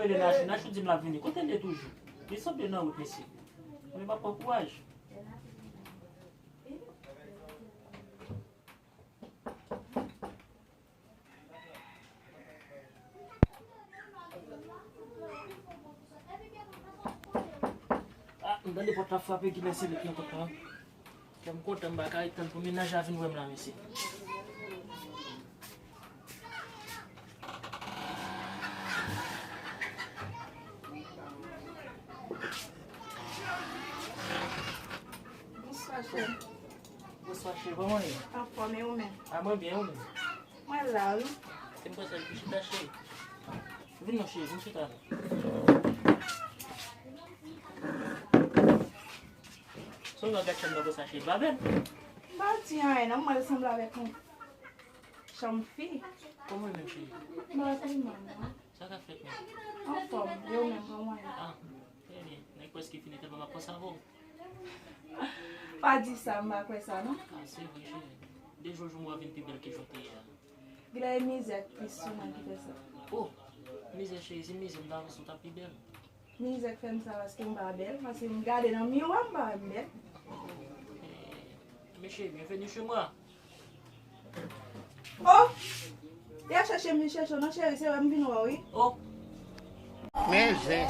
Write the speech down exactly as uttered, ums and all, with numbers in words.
Rele Nachou, Nachou di m l ap vini. Kote l ye toujou? Li sanble nan wout, mesye. Mwen pa pran kouraj. Ah, m tande pòt la frape, ki lè se ret nan pòt la. Kè m kontan, m pa ka ret tann pou mennaj la vin wè m la, mesye. Bonswa, chè. Bonswa, chè. Kòman w ye? Anfòm, e ou menm? A, mwen byen, ou menm? Mwen la, wi. Se m panse l pou chita, cheri. Vin non, cheri, vin chita la. Sa w gad chanm nan konsa, cheri? Pa bèl? M pa di anyen, non. M wè l sanble avèk yon chanm fi. Kòman w ye menm, cheri? M pa tèlman, non. Sa k ap fèt menm? Anfòm, e ou menm, kòman w ye? Ah, trè byen. Nèg prèske fini tèlman m ap panse avè w. Pa di sa, m pa kwè sa, non. Ah, se vre, cheri. De jou an jou, m wè w vin pi bèl ke jan w te ye a. Genlè e mizè k plis sou mwen ki fè sa. Oh, mizè, cheri, si mizè m ta avanse, w t ap pi bèl. Mizè k fè m sa paske m pa bèl, paske m gade nan miwa, m pa wè m bèl. Eh, mesye, bienvenue chez moi. Oh! Y ap chèche m, vin chèche w non, cheri, se wè m vin wè w, wi. Oh! Men zen.